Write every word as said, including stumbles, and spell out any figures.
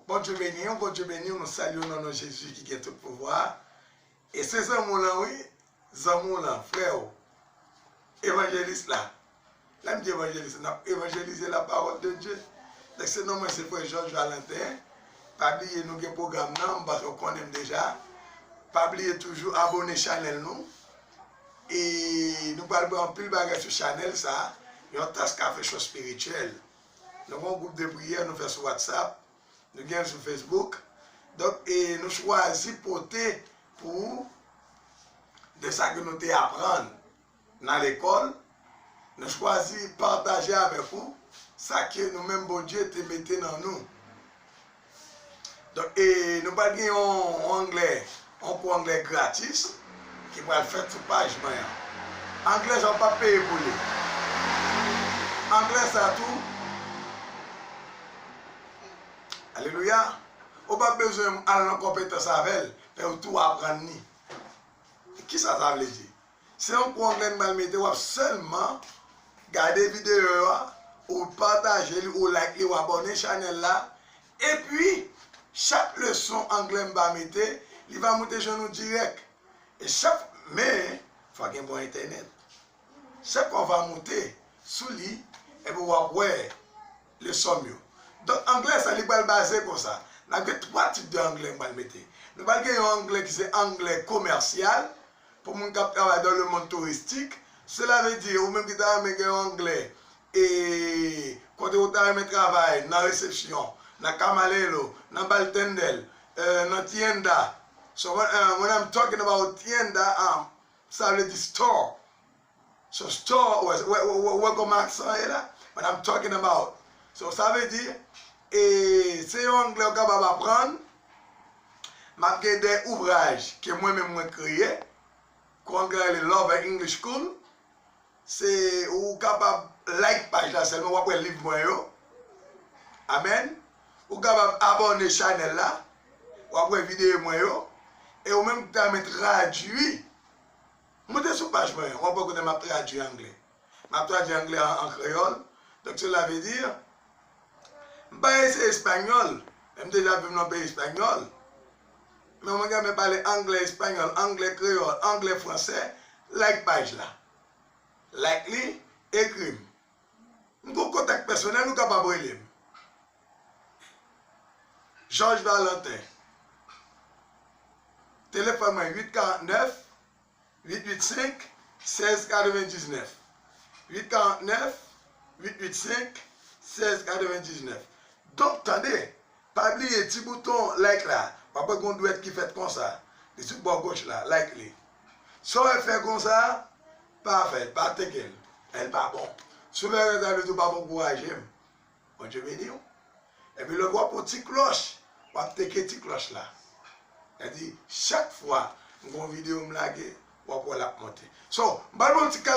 Bondye beni w, Bondye beni w, nou salye w nan non Jezi ki gen tout pouvwa. E se zanmi w lan, wi, zanmi w lan, frè w, evanjelis la. Lè m di evanjelis, n ap evanjelize la parole de Dieu. Donk se non mwen se frè Georges Valentin. Pa bliye nou gen pwogram nan, m panse w konnen m deja. Pa bliye toujou abòne chanèl nou. E nou pral bay anpil bagay sou chanèl sa, yon tas kafe cho espirityèl. Nou gen yon gwoup de priyè nou fè sou WhatsApp. Nou gen sou Facebook. Donk, e nou chwazi pote pou ou de sa ke nou te aprann nan lekòl. Nou chwazi pataje avèk ou sa ke nou menm Bondye te mete nan nou. Donk, e nou pral gen yon, yon anglè, yon kou anglè gratis ki pral fèt sou paj mwen an. Anglè sa w p ap peye pou li. Anglè sa tou, alelouya, ou p ap bezwen al nan konpetans avè l, men ou tou aprann li. Kisa sa vle di? Se yon kou anglè m pral mete, w ap sèlman gade videyo a, ou pataje li, ou like li, ou abòne chanèl la. Epi, chak leson anglè m va mete, li va moute jwenn ou dirèk. E chak, men, fò gen bon entènèt. Chak fwa w va moute sou li, epi w ap wè leson m yo. Donk, anglè sa, li pral baze konsa. N ap gen twa tip de anglè m pral mete. Nou pral gen yon anglè ki se anglè komèsyal, pou moun k ap travay dans le monde touristique. Cela veut dire, ou menm ki ta renmen gen yon anglè, e kote ou ta renmen travay, nan resepsyon, nan kamalero, nan bartender, euh, nan tienda. So when, uh, when I'm talking about tienda, um, sa vle di store. So store, wè, wè, wè, wè, wè kòman aksan ye la? When I'm talking about. So sa vle di, e se yon anglè ou kapab aprann. M ap gen de ouvraj ke mwen menm mwen kreye, kou anglè rele Love English School. Se, ou kapab like paj la sèlman, w ap wè liv mwen yo. Amèn. Ou kapab abòne chanèl la, w ap wè videyo mwen yo. E ou menm ki ta renmen tradui, moute sou paj mwen, w ap wè kote m ap tradui anglè. M ap tradui anglè an, an kreyòl. Donk, cela veut dire, m pa eseye espanyòl, men m deja viv nan peyi espanyòl. Men mwen gen men pale anglè espanyòl, anglè kreyòl, anglè fransè, like paj la. Like li, ekri m. M gen kontak pèsonèl, ou kapab rele m. Georges Valentin. Telefòn mwen uit karant nèf, uit uit senk, sèz katrevendiznèf. Uit karant nèf, uit uit senk, sèz katrevendiznèf. Donk, tande, pa bliye ti bouton like la. W ap wè gen yon dwèt ki fèt konsa. Li sou bò goch la, like li. Sa w wè fè konsa, pa fè l, pa teke l. L pa bon. Si w fè konsa, li tou pa bon, ankouraje m. Bondye beni w. Epi lòt w ap pran ti klòch, w ap teke ti klòch la. Sa di, chak fwa m gen yon videyo m lage, w ap wè l ap monte. So, m pral ba w ti